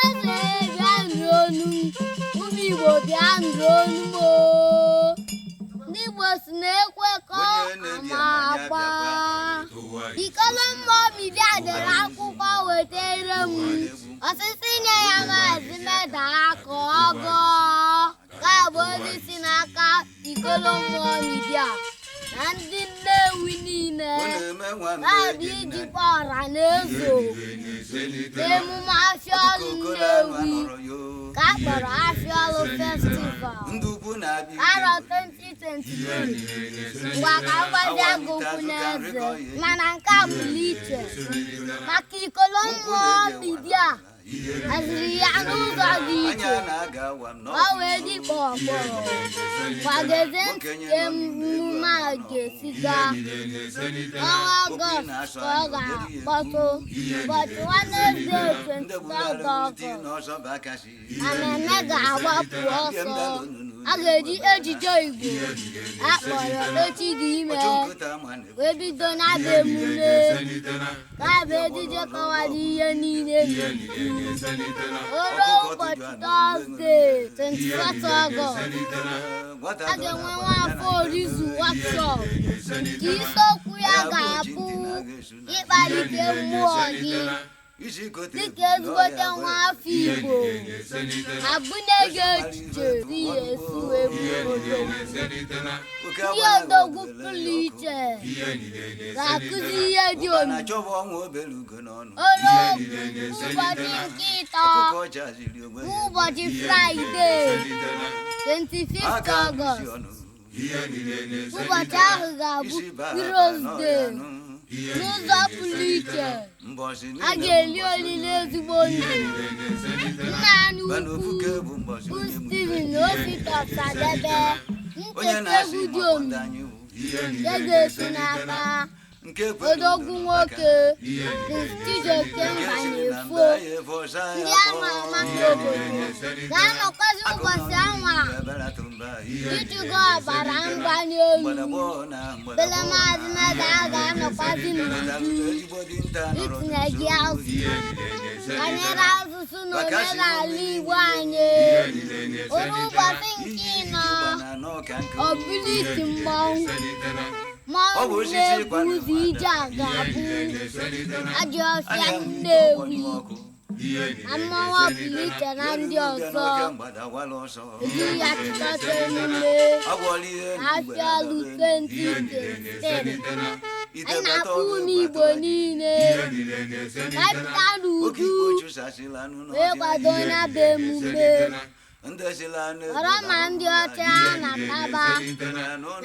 Ọhaneze, bịa nụrụ onu m. Ụmụ Igbo, bịa nụrụ onu m oo. Ndị Igbo si na ekwekọ ama agba. Ikolo Mmụọ Media dere akwụkwọ wetere m osisi nye ya Maazị Meda ka ọ gụọ. Nke a bụ ozi si n'aka Ikolo Mmụọ Media na ndị Nnewi niile na-abịa ijikwa ọra na ezo n'emume Afịa Ọlụ Nnewi ka a kpọrọ Afịa Ọlụ Festival arọ 2023. Ngwa, ka m gwazie gị okwu n'eze, mana nke a pụrụ iche maka Ikolo Mmụọ Media haziri ya n'ụzọ dị iche ka ọ wee dị kpọkpọrọ. Kwadozie ntị ka emume a ga-esi gaa. N'ọnwa Ọgọst ka ọ ga-akpọtụ, ụbọchị Wenezdee, 23 Ọgọst. Mmemme ga-agbapụ ọsọ. A ga-eji ejije Igbo a kpọrọ Echi Dị Ime wee bido na-abụ emume. Ka bụ ejije kọwara ihe niile n'uju. Ruo ụbọchị Tọzdee, 24 Ọgọst, a ga-enwe Nwafọ Orizu workshop nke isiokwu ya ga-abụ ịkpalite mmụọ gị dịka ezigbote nwa afọ Igbo, abụnye gị echiche dị ya esi wee bụrụ odogwu. Ndị odogwu pụrụ iche ga-akụzi ihe dị omimi. Olu ụbọchị nke ịtọ bụ ụbọchị Fraịde, 25 Ọgọst. Ụbọchị ahụ ga-abụ Heroes Day n'ụzọ pụrụ iche. A ga-eli olili ezigbo ndụ nna anyị ukwu bụ Stephen Osita Ọsadebe. Ncheta egwu dị omimi nke ga-esi n'aka odogwu nwoke Prince Chijioke Mbanefo, ndị ama ama n'obodo ga-anọkwazi ụbọchị anwa ịchụgo ọbara mgbali elu. Bele Maazị Meda ga-anọkwazi n'uju itinye gị azụ banyere asụsụ na omenala Igbo anyị. Oru ụbọchị nke ịnọ, ọbụlisi mmọnwụ mmọnwụ na-ebu ụzọ ije a ga-abụ Ajọ Ọfịa Nnewi na mmọnwụ ọpụrụ na ndị ọzọ eji ya chịkọta emume Afịa Ọlụ 2023. Anyị na-akpọ ụmụ Igbo niile ka anyị pụta n'uju wee kwado ya bụ emume. Họrọ ma ndị ọcha na kaba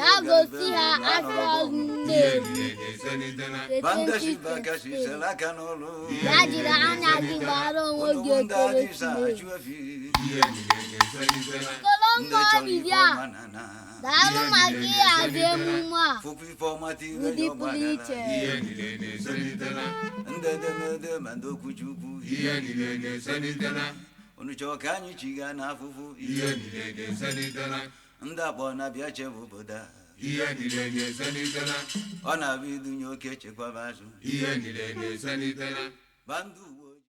ya gosi ha Afịa Ọlụ Nnewi 2023. Ya jiri anya gị gbara onwe gị ekeresimesi. Ikolo Mmụọ Media, daalụ maka ịhazi emume a ụdị pụrụ iche. Ndị edemede ma ndị okwuchukwu unu chọọ ka anyị chiga n'afụfụ. Ndị akpọ na-abịa chebe obodo a. Ọ na-abịa idunye oke chekwaba azụ. Ba ndị ugbo.